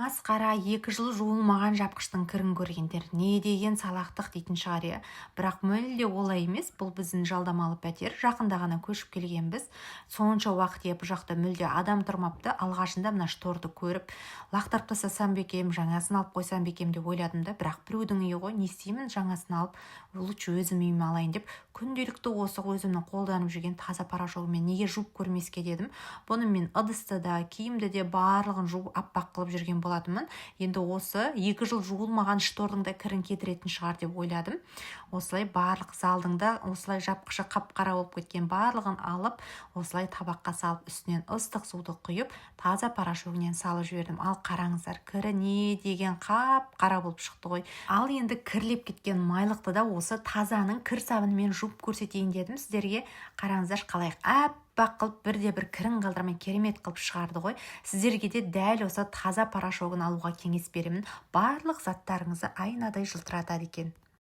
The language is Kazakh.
Масқара, 2 жыл жуылмаған жапқыштың кірін көргендер не деген салақтық дейтін шығар, иә. Бірақ мүлде олай емес. Бұл біздің жалдамалы пәтер, жақында ғана көшіп келгенбіз. Сонша уақыт, иә, бұл жақта мүлде адам тұрмапты. Алғашында мына шторды көріп, лақтырып тастасам ба екен, жаңасын алып қойсам ба екен деп ойладым да. Бірақ біреудің үйі ғой, не істеймін жаңасын алып, лучше өзім үйіме алайын деп, күнделікті осы өзімнің қолданып жүрген таза порошогымен неге жуып көрмеске дедім. Бұны мен ыдысты да, киімді де, барлығын жуып, аппақ қылып жүрген болатынмын. Енді осы 2 жыл жуылмаған штордың да кірін кетіретін шығар деп ойладым. Осылай барлық залдың да осылай жапқышы қап қара болып кеткен, барлығын алып, осылай табаққа салып, үстінен ыстық суды құйып, таза порошогінен салып жібердім. Ал қараңыздар, кірі не деген қап қара болып шықты ғой. Ал енді кірлеп кеткен майлықты да осы тазаның кір сабынымен жуып көрсетейін дедім сіздерге. Қараңыздаршы, қалай аппақ қылып, бірде бір кірін қалдырмай, керемет қылып шығарды ғой. Сіздерге де дәл осы таза порошогын алуға кеңес беремін. Барлық заттарыңызды айнадай жылтыратады екен.